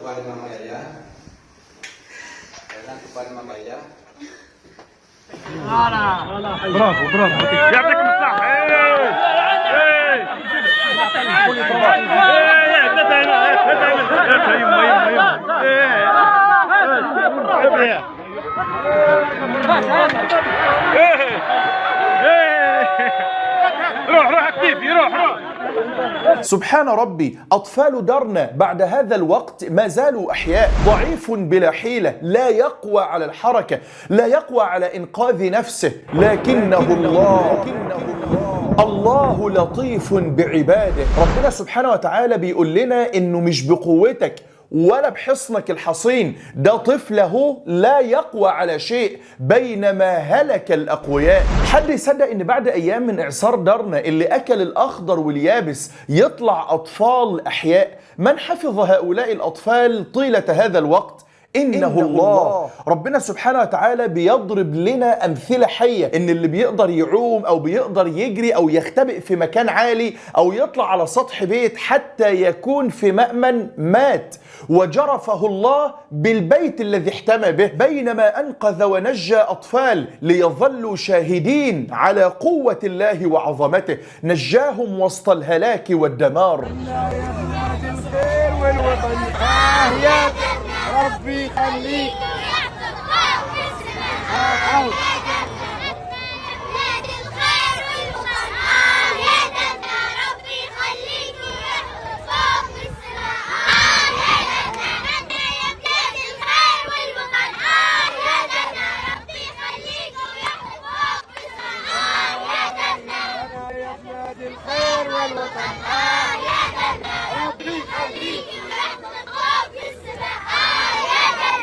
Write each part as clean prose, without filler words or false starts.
Kepada Mama Yaya. Salam kepada Mama Yaya. برافو برافو، يعطيكم الصحة. ايه ايه ايه، ثلاثة هنا، ثلاثة هنا، يما يما يما، ايه ايه ايه، روح روح اكتيفي، روح روح. سبحان ربي، أطفال درنا بعد هذا الوقت ما زالوا أحياء. ضعيف بلا حيلة، لا يقوى على الحركة، لا يقوى على إنقاذ نفسه، لكنه الله، الله لطيف بعباده. ربنا سبحانه وتعالى بيقول لنا إنه مش بقوتك ولا بحصنك الحصين، ده طفله لا يقوى على شيء بينما هلك الأقوياء. حد يصدق إن بعد أيام من إعصار درنا اللي أكل الأخضر واليابس يطلع أطفال أحياء؟ من حفظ هؤلاء الأطفال طيلة هذا الوقت؟ إنه الله. ربنا سبحانه وتعالى بيضرب لنا أمثلة حية إن اللي بيقدر يعوم أو بيقدر يجري أو يختبئ في مكان عالي أو يطلع على سطح بيت حتى يكون في مأمن مات، وجرفه الله بالبيت الذي احتمى به، بينما أنقذ ونجى أطفال ليظلوا شاهدين على قوة الله وعظمته، نجاهم وسط الهلاك والدمار. الخير والوطن يا ربي يخليك. بلاد الخير والوطن يا درنا، ربي يخليك ويحفظ فوق السماء يا درنا. يا بلاد الخير والوطن يا درنا، ربي يخليك ويحفظ فوق السماء يا درنا. يا بلاد الخير والوطن يا درنا، ربي يخليك ويحفظ فوق السماء يا درنا.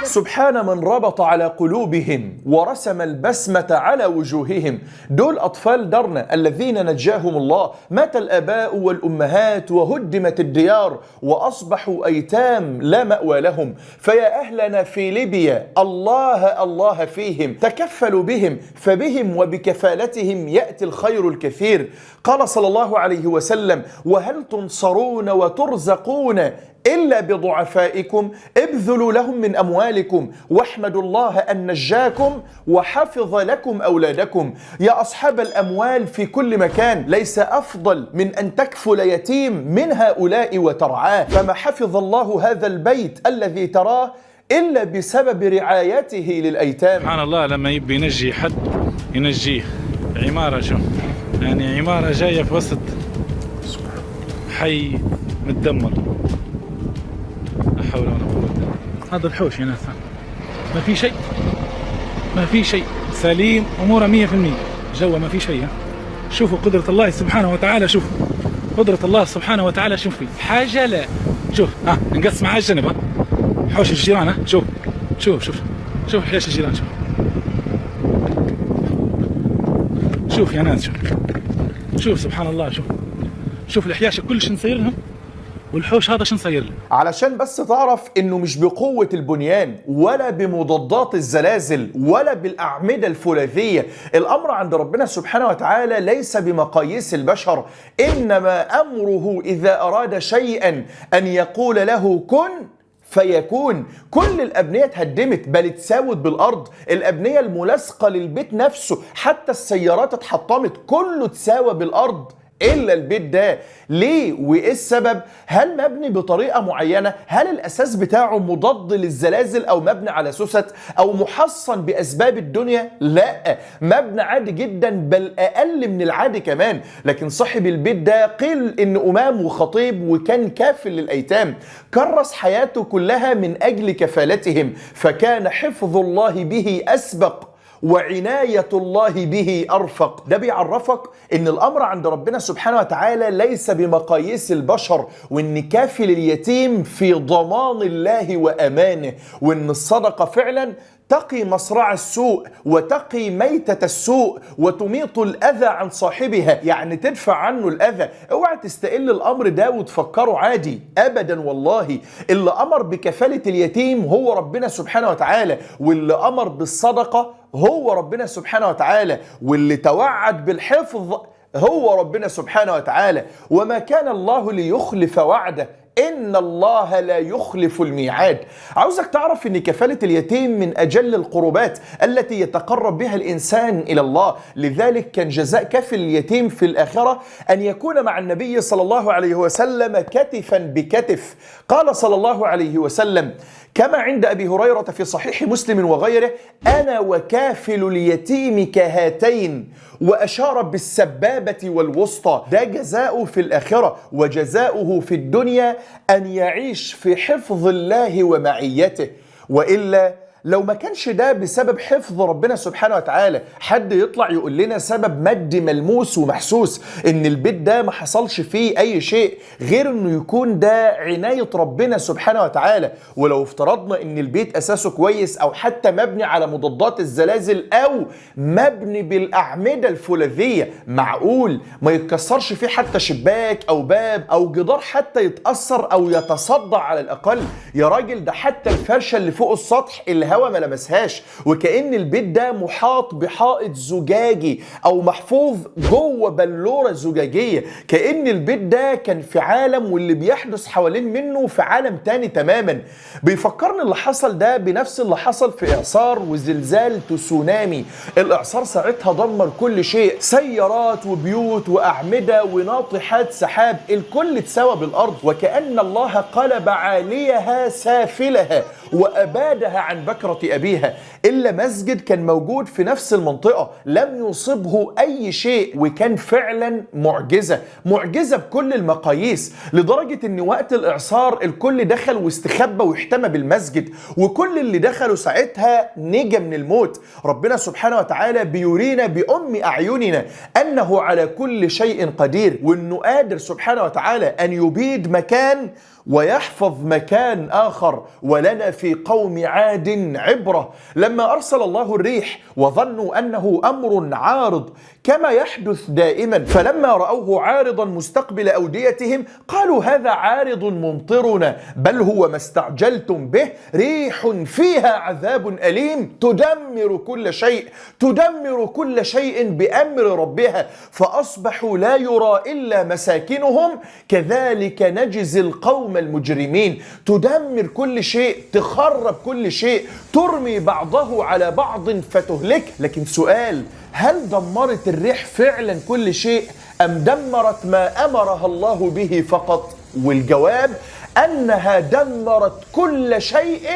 سبحان من ربط على قلوبهم ورسم البسمة على وجوههم. دول أطفال درنا الذين نجاهم الله. مات الآباء والأمهات وهدمت الديار وأصبحوا أيتام لا مأوى لهم. فيا أهلنا في ليبيا، الله الله فيهم، تكفلوا بهم، فبهم وبكفالتهم يأتي الخير الكثير. قال صلى الله عليه وسلم: وهل تنصرون وترزقون إلا بضعفائكم؟ ابذلوا لهم من أموالكم واحمدوا الله أن نجاكم وحفظ لكم أولادكم. يا أصحاب الأموال في كل مكان، ليس أفضل من أن تكفل يتيم من هؤلاء وترعاه. فما حفظ الله هذا البيت الذي تراه إلا بسبب رعايته للأيتام. سبحان الله، لما يبي ينجي حد ينجيه. عمارة، شو يعني عمارة جاية في وسط حي متدمر، لا حول ولا قوة. هذا الحوش يا ناس ما في شيء، ما في شيء، سليم اموره 100%، جوا ما في شيء. ها. شوفوا قدرة الله سبحانه وتعالى، شوفوا قدرة الله سبحانه وتعالى، شوف فيه حاجة لا شوف، ها نقص مع الجنب، ها حوش الجيران، ها شوف شوف شوف شوف حوش الجيران، شوف شوف يا ناس، شوف شوف سبحان الله، شوف شوف الحياش كل شو نصير لهم، والحوش هذا شو نصير له. علشان بس تعرف انه مش بقوة البنيان ولا بمضادات الزلازل ولا بالأعمدة الفولاذية، الأمر عند ربنا سبحانه وتعالى ليس بمقاييس البشر، إنما أمره إذا أراد شيئا أن يقول له كن فيكون. كل الأبنية اتهدمت بل اتساوت بالأرض، الأبنية الملاصقة للبيت نفسه، حتى السيارات اتحطمت، كله اتساوى بالأرض إلا البيت ده. ليه وإيه السبب؟ هل مبني بطريقة معينة؟ هل الأساس بتاعه مضاد للزلازل أو مبني على سوست أو محصن بأسباب الدنيا؟ لا، مبني عادي جدا بل أقل من العادي كمان. لكن صاحب البيت ده قيل إن أمام وخطيب وكان كافل للأيتام، كرس حياته كلها من أجل كفالتهم، فكان حفظ الله به أسبق وعناية الله به أرفق. ده بيعرفك إن الأمر عند ربنا سبحانه وتعالى ليس بمقاييس البشر، وإن كافل اليتيم في ضمان الله وأمانه، وإن الصدقة فعلا تقي مصرع السوء وتقي ميتة السوء وتميط الأذى عن صاحبها، يعني تدفع عنه الأذى. اوعى تستقل الأمر ده وتفكره عادي أبدا، والله اللي أمر بكفالة اليتيم هو ربنا سبحانه وتعالى، واللي أمر بالصدقة هو ربنا سبحانه وتعالى، واللي توعد بالحفظ هو ربنا سبحانه وتعالى. وما كان الله ليخلف وعده إن الله لا يخلف الميعاد. عاوزك تعرف إن كفالة اليتيم من أجل القربات التي يتقرب بها الإنسان إلى الله، لذلك كان جزاء كفل اليتيم في الآخرة أن يكون مع النبي صلى الله عليه وسلم كتفا بكتف. قال صلى الله عليه وسلم كما عند أبي هريرة في صحيح مسلم وغيره: أنا وكافل اليتيم كهاتين، وأشار بالسبابة والوسطى. ده جزاؤه في الآخرة، وجزاؤه في الدنيا أن يعيش في حفظ الله ومعيته. وإلا لو ما كانش ده بسبب حفظ ربنا سبحانه وتعالى، حد يطلع يقول لنا سبب مادي ملموس ومحسوس ان البيت ده ما حصلش فيه اي شيء غير انه يكون ده عناية ربنا سبحانه وتعالى. ولو افترضنا ان البيت اساسه كويس او حتى مبني على مضادات الزلازل او مبني بالاعمدة الفولاذية، معقول ما يتكسرش فيه حتى شباك او باب او جدار حتى يتأثر او يتصدع على الاقل؟ يا راجل ده حتى الفرشة اللي فوق السطح اللي الهوا ما لمسهاش، وكأن البيت ده محاط بحائط زجاجي او محفوظ جوه بلورة زجاجية، كأن البيت ده كان في عالم واللي بيحدث حوالين منه في عالم تاني تماما. بيفكرني اللي حصل ده بنفس اللي حصل في اعصار وزلزال تسونامي. الاعصار ساعتها دمر كل شيء، سيارات وبيوت واعمدة وناطحات سحاب، الكل اتساوى بالارض، وكأن الله قلب عاليها سافلها وابادها عن بكرة أبيها. إلا مسجد كان موجود في نفس المنطقة لم يصبه أي شيء، وكان فعلا معجزة، معجزة بكل المقاييس، لدرجة إن وقت الإعصار الكل دخل واستخبى واحتمى بالمسجد، وكل اللي دخلوا ساعتها نجا من الموت. ربنا سبحانه وتعالى بيرينا بأم أعيننا أنه على كل شيء قدير، وإنه قادر سبحانه وتعالى أن يبيد مكان ويحفظ مكان آخر. ولنا في قوم عاد عبرة لما أرسل الله الريح وظنوا أنه أمر عارض كما يحدث دائما، فلما رأوه عارضا مستقبل أوديتهم قالوا هذا عارض ممطرنا بل هو ما استعجلتم به ريح فيها عذاب أليم تدمر كل شيء، تدمر كل شيء بأمر ربها، فأصبحوا لا يرى إلا مساكنهم كذلك نجزي القوم المجرمين. تدمر كل شيء، تخرب كل شيء، ترمي بعضه على بعض فتهلك. لكن سؤال، هل دمرت الريح فعلا كل شيء أم دمرت ما أمرها الله به فقط؟ والجواب أنها دمرت كل شيء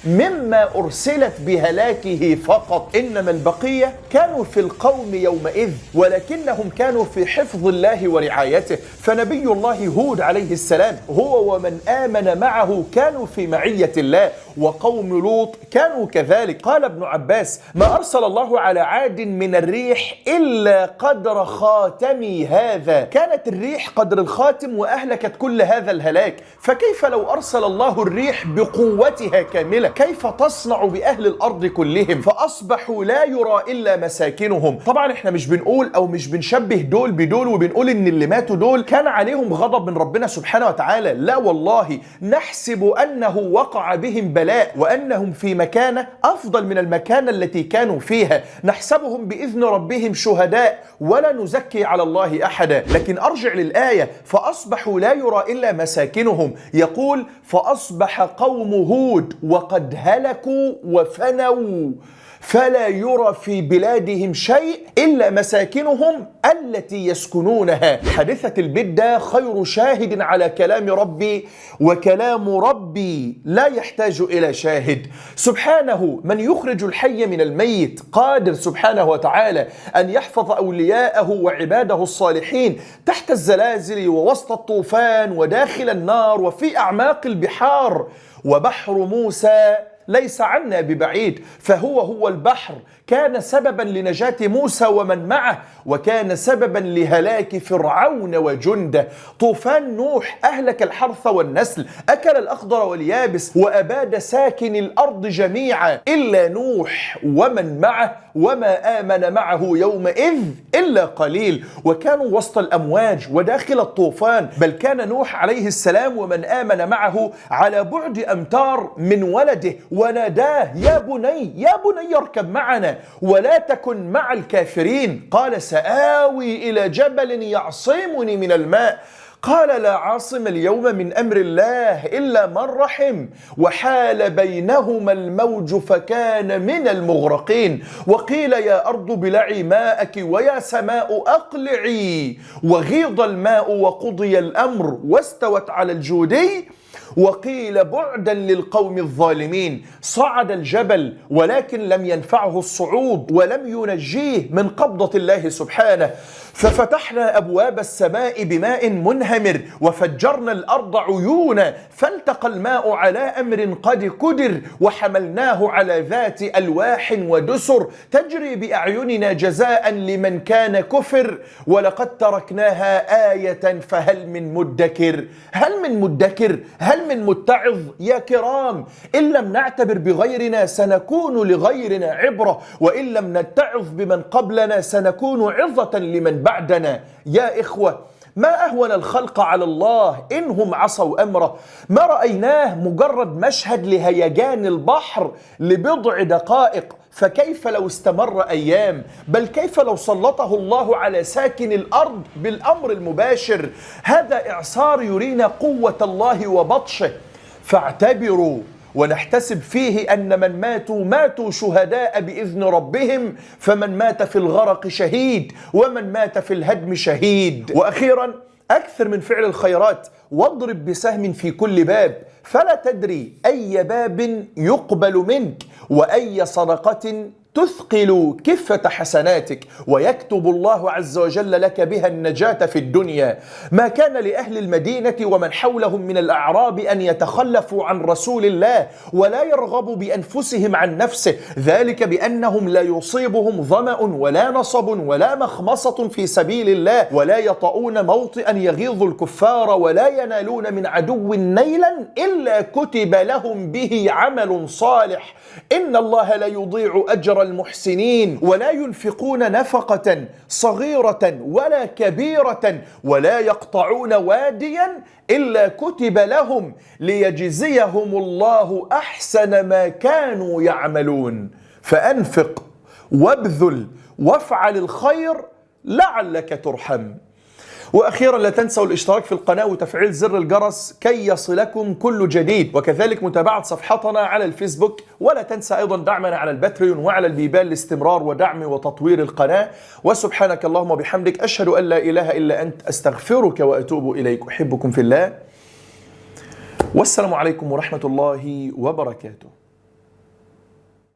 مما أرسلت بهلاكه فقط، إنما البقية كانوا في القوم يومئذ ولكنهم كانوا في حفظ الله ورعايته. فنبي الله هود عليه السلام هو ومن آمن معه كانوا في معية الله، وقوم لوط كانوا كذلك. قال ابن عباس: ما أرسل الله على عاد من الريح إلا قدر خاتمي هذا. كانت الريح قدر الخاتم وأهلكت كل هذا الهلاك، فكيف لو أرسل الله الريح بقوتها كاملة؟ كيف تصنع بأهل الأرض كلهم؟ فأصبحوا لا يرى إلا مساكنهم. طبعا احنا مش بنقول أو مش بنشبه دول بدول وبنقول إن اللي ماتوا دول كان عليهم غضب من ربنا سبحانه وتعالى، لا والله، نحسب أنه وقع بهم بلاء وأنهم في مكانة أفضل من المكانة التي كانوا فيها، نحسبهم بإذن ربهم شهداء ولا نزكي على الله أحدا. لكن أرجع للآية، فأصبحوا لا يرى إلا مساكنهم، يقول فأصبح قوم هود وقد هلكوا وفنوا فلا يرى في بلادهم شيء إلا مساكنهم التي يسكنونها. حادثة البيت ده خير شاهد على كلام ربي، وكلام ربي لا يحتاج إلى شاهد. سبحانه من يخرج الحي من الميت، قادر سبحانه وتعالى أن يحفظ أولياءه وعباده الصالحين تحت الزلازل ووسط الطوفان وداخل النار وفي أعماق البحار. وبحر موسى ليس عنا ببعيد، فهو هو البحر كان سببا لنجاة موسى ومن معه، وكان سببا لهلاك فرعون وجنده. طوفان نوح أهلك الحرث والنسل، أكل الأخضر واليابس، وأباد ساكن الأرض جميعا إلا نوح ومن معه وما آمن معه يومئذ إلا قليل. وكانوا وسط الأمواج وداخل الطوفان، بل كان نوح عليه السلام ومن آمن معه على بعد أمتار من ولده، وناداه: يا بني يا بني اركب معنا. ولا تكن مع الكافرين. قال سآوي إلى جبل يعصمني من الماء. قال لا عاصم اليوم من أمر الله إلا من رحم. وحال بينهما الموج فكان من المغرقين. وقيل يا أرض بلعي ماءك ويا سماء أقلعي. وغيض الماء وقضي الأمر واستوت على الجودي. وقيل بعدا للقوم الظالمين. صعد الجبل ولكن لم ينفعه الصعود ولم ينجيه من قبضة الله سبحانه. ففتحنا أبواب السماء بماء منهمر وفجرنا الأرض عيونا فالتقى الماء على أمر قد قدر وحملناه على ذات ألواح ودسر تجري بأعيننا جزاء لمن كان كفر. ولقد تركناها آية فهل من مدكر. هل من مدكر؟ هل من متعظ؟ يا كرام، إن لم نعتبر بغيرنا سنكون لغيرنا عبرة، وإن لم نتعظ بمن قبلنا سنكون عظة لمن بعدنا. يا إخوة، ما أهون الخلق على الله إنهم عصوا أمره. ما رأيناه مجرد مشهد لهيجان البحر لبضع دقائق، فكيف لو استمر أيام؟ بل كيف لو سلطه الله على ساكن الأرض بالأمر المباشر؟ هذا إعصار يرينا قوة الله وبطشه. فاعتبروا ونحتسب فيه أن من ماتوا ماتوا شهداء بإذن ربهم، فمن مات في الغرق شهيد، ومن مات في الهدم شهيد. وأخيرا، أكثر من فعل الخيرات، واضرب بسهم في كل باب، فلا تدري أي باب يقبل منك وأي صدقة تثقل كفة حسناتك، ويكتب الله عز وجل لك بها النجاة في الدنيا. ما كان لأهل المدينة ومن حولهم من الأعراب أن يتخلفوا عن رسول الله ولا يرغبوا بأنفسهم عن نفسه، ذلك بأنهم لا يصيبهم ظمأ ولا نصب ولا مخمصة في سبيل الله، ولا يطؤون موطئا يغيظ الكفار، ولا ينالون من عدو نيلا إلا كتب لهم به عمل صالح. إن الله لا يضيع أجر المحسنين. ولا ينفقون نفقة صغيرة ولا كبيرة ولا يقطعون واديا إلا كتب لهم ليجزيهم الله أحسن ما كانوا يعملون. فأنفق وابذل وافعل الخير لعلك ترحم. وأخيرا، لا تنسوا الاشتراك في القناة وتفعيل زر الجرس كي يصلكم كل جديد، وكذلك متابعة صفحتنا على الفيسبوك، ولا تنسى أيضا دعمنا على الباتريون وعلى البيبال لاستمرار ودعم وتطوير القناة. وسبحانك اللهم وبحمدك، أشهد أن لا إله إلا أنت، أستغفرك وأتوب إليك. أحبكم في الله، والسلام عليكم ورحمة الله وبركاته.